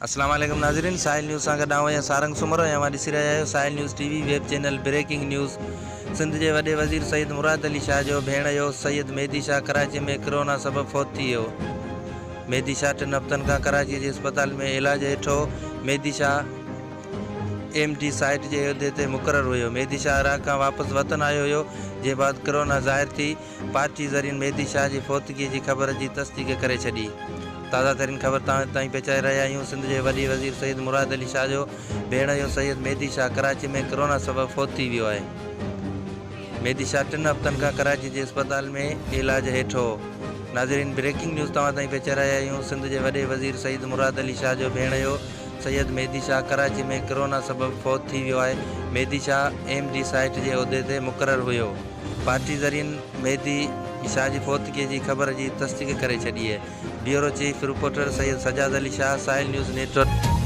اسلام عليڪم ناظرين ساحل نيوز سان گڏ آئون آهيان سارنگ سومرو ۽ اوهان ڏسي رهيا آهيو Sahil news T V web channel breaking news Sindh جي وڏي وزير سيد مراد علي شاهه جو ڀيڻيو سيد مهدي شاهه ڪراچي ۾ ڪرونا سبب فوت ٿي ويو مهدي شاهه ٽن هفتن کان ڪراچي جي اسپتال ۾ علاج هيٺ هو Mehdi Shah M D site جي عهدي تي مقرر هيو مهدي شاهه عراق کان واپس وطن آيو هيو جنهن بعد ڪرونا ظاهر ٿي پارٽي ذريعن مهدي شاهه جي فوتگي جي خبر جي تصديق ڪري ڇڏي. تازه ترين خبر توهان تائين پهچائي رهيا آهيون سنڌ جي وڏي وزير سيد مراد علي شاهه جو ڀيڻيو سيد مهدي شاهه ڪراچي ۾ ڪرونا سبب فوت ٿي ويو آهي. مهدي شاهه ٽن هفتن کان ڪراچي جي اسپتال ۾ علاج هيٺ هو. ناظرين بريڪنگ نيوز توهان تائين پهچائي رهيا آهيون سنڌ جي وڏي وزير سيد مراد علي شاهه جو ڀيڻيو سيد مهدي شاهه ڪراچي ۾ ڪرونا سبب فوت ٿي ويو آهي. Mehdi Shah M D site جي عهدي تي مقرر هيو. پارٽي ذريعن مهدي شاهه جي فوتگي جي خبر جي تصديق ڪري ڇڏي. Bureau chief reporter Syed Sajjad Ali Shah, Sahil news network.